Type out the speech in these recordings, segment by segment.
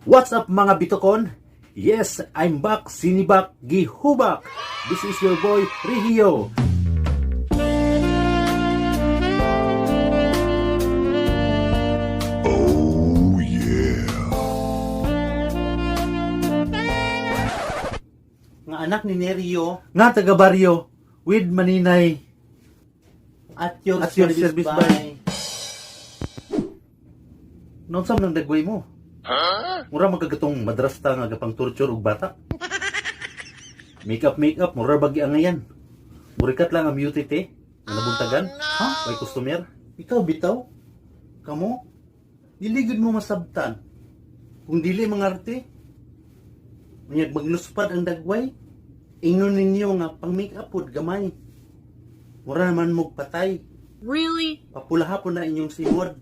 What's up, mga bitokon? Yes, I'm back, sinibak, gihubak. This is your boy, Rihio. Oh yeah. Nga anak ni Nerio. Nga taga baryo, with Maninay. At your, At your service by. Noon nang dagway mo? Mura magkagatong madrasta nga gapang torture og bata. Makeup, makeup, mura bagi ang ngayan. Burikat lang ang beauty te. Nga nabuntagan. Ha? May customer. Ikaw bitaw? Kamo? Dili gud mo masabtan. Kung dili mangarte, unyag magluspad ang dagway. Ingnon ninyo nga pang make-up pod gamay. Mura naman mog patay. Really? Papula hapon na inyong simod.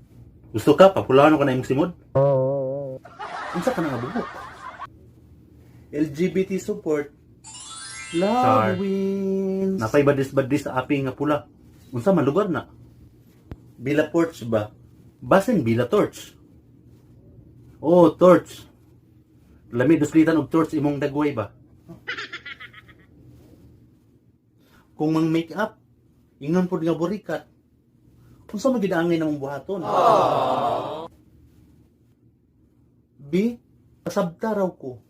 Gusto ka? Papulahan ko na imong simod? Unsa ka na nga bubok? LGBT support. Love Char. wins. Napay badis-badis sa api nga pula. Unsa man lugar na? Bila Porch ba? Basin bila torch. Oh, torch. Lami duslitan og torch imong dagway ba? Kung mang make up, ingon pod nga burikat. Unsa man gid angay namong buhaton? B, pasabta raw ko.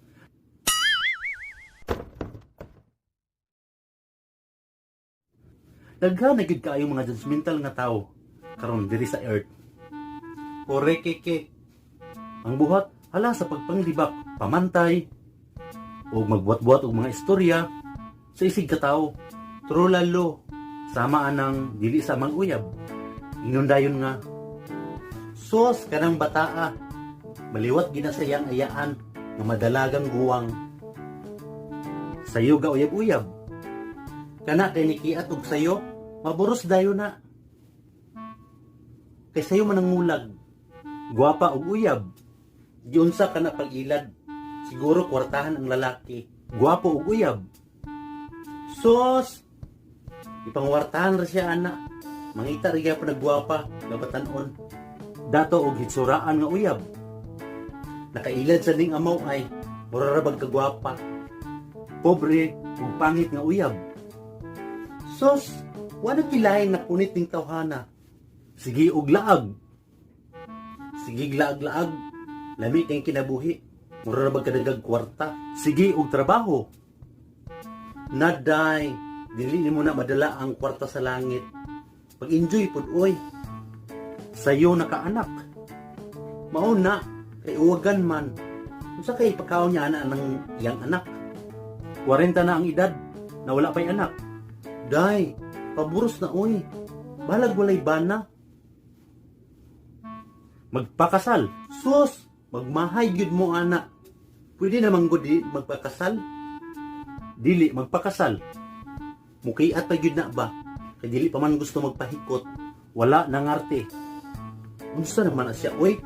Daghan na gid kaayo mga judgmental nga tao karon diri sa earth. Kore keke. Ang buhat hala sa pagpanglibak, pamantay, o magbuhat-buhat og mga istorya sa isig ka tao. True lalo. Sama anang dili sa mang uyab. Ingon dayon nga Sos kanang bataa. Maliwat gina sa iyang ayaan nga madalagang guwang. Sayo ga uyab-uyab. Kana kay nikiat og sayo, maburos dayon na. Kay sayo man ang ngulag. Gwapa og uyab. Giunsa kana pag-ilad. Siguro kwartahan ang lalaki. Gwapo og uyab. Sos! Ipangwartahan ra siya ana. Mangita ra gyapon nagwapa, gabatan-on. Dato og hitsuraan nga uyab. Nakailad sa ning amaw ay mura ra bag kagwapa. Pobre ug pangit nga uyab. Sos, wala kilain na punit ning tawhana. Sige og laag. Sige laag-laag, lami kay kinabuhi. Mura ra bag kadagag kwarta. Sige og trabaho. Naday, dili nimo na madala ang kwarta sa langit. Pag-enjoy pud oy. Sayo nakaanak. Mao na kay uwagan man. Unsa kay ipakaon niya ana ng iyang anak? 40 na ang edad, na wala pa'y anak. Day, paburos na oy. Balag walay bana. Magpakasal. Sus, magmahay gyud mo ana. Pwede naman gud di magpakasal. Dili magpakasal. Mukiat pa gyud na ba? Kay dili pa man gusto magpahikot. Wala nangarte. Unsa naman na siya oy?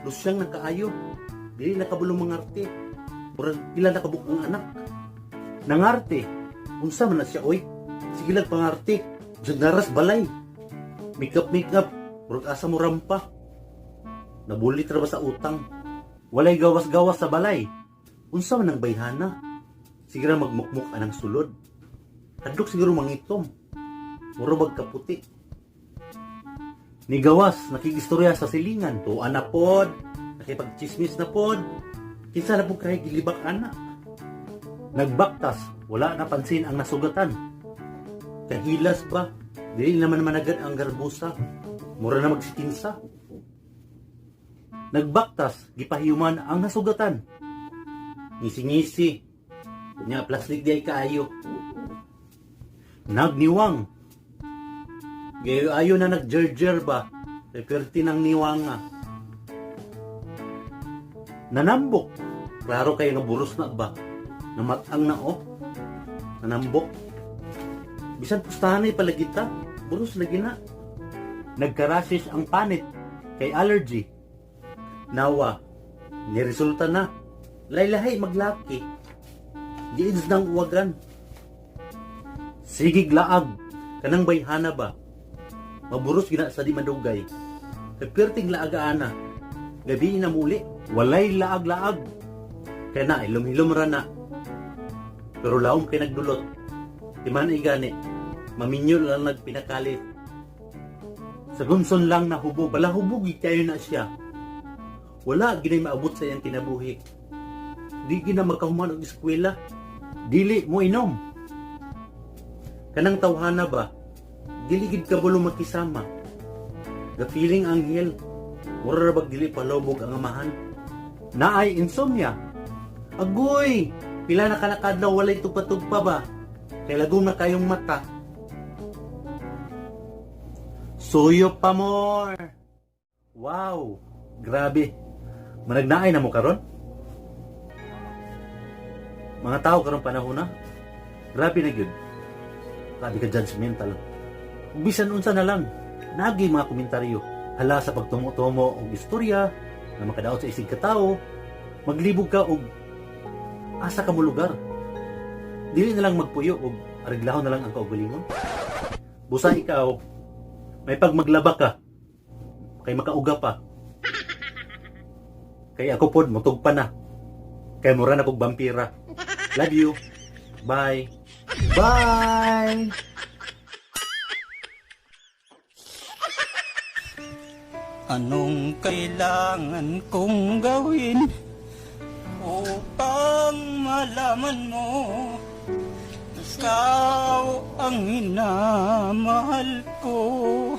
Lusyang nakaayo. Dili nakabulong mangarte. Murag pila nakabuk ang anak. Nangarte. Unsa man na siya oy? Sige lang pangarte. Bisag naras balay. Makeup makeup. Murag asa mo rampa. Nabulit ra ba sa utang? Walay gawas-gawas sa balay. Unsa man ang bayhana? Sige ra magmukmuk anang sulod. Hadlok siguro mangitom. Mura bag kaputi. Nigawas, nakigistorya sa silingan. Tuan na pod, nakipagchismis na pod. Kinsa na pod kay gilibak ana. Nagbaktas, wala napansin ang nasugatan. Kahilas ba? Dili naman managad ang garbusa. Mura na magsikinsa. Nagbaktas, gipahiuman ang nasugatan. Ngisi-ngisi. Unya plastic di ay kaayo. Nagniwang, Gayo ayo na nagjerjer ba? Reperti ng niwanga. Nanambok, Klaro kayo nga buros na ba? Namatang na oh. Nanambok. Bisan pustahan ay palagita. Buros lagi na. Nagkarasis ang panit, kay allergy. Nawa, niresulta na. Laylahay maglaki. Giids ng uwagan. Sigig laag, Kanang bayhana ba? Maburos gina sa di madugay. Kapirting laaga ana. Gabi na muli. Walay laag-laag. Kaya na, hilom-hilom ra na. Pero laom kay nagdulot. Timan ay gani, maminyo lang nagpinakalit. Sa gunson lang na hubo, bala hubo gid kayo na siya. Wala ginay maabot sa iyang kinabuhi. Di gina makahuman og eskwela. Dili mo inom. Kanang tawhana ba? Dili gid kabulo makisama. The feeling anghel. Mura ra bag dili palobog ang amahan. Naay insomnia. Agoy! Pila na kanakadlaw walay tugpa-tugpa ba? Kay lagom na kayong mata. Suyo pa more! Wow! Grabe! Managnaay na mo karon? Mga tao karong panahon na. Grabe na gyud. Grabe ka judgmental. Bisan unsa na lang, nagi mga komentaryo. Hala sa pagtumo-tumo og istorya na makadaot sa isig katao, maglibog ka og asa ka mo lugar. Dili na lang magpuyo og areglahon na lang ang kaugalingon. Busa ikaw, may pagmaglaba ka, kay makauga pa. Kay ako pod, mutug pa na. Kay mura na kog vampira. Love you. Bye. Bye! Anong kailangan kong gawin upang malaman mo ikaw ang minamahal ko?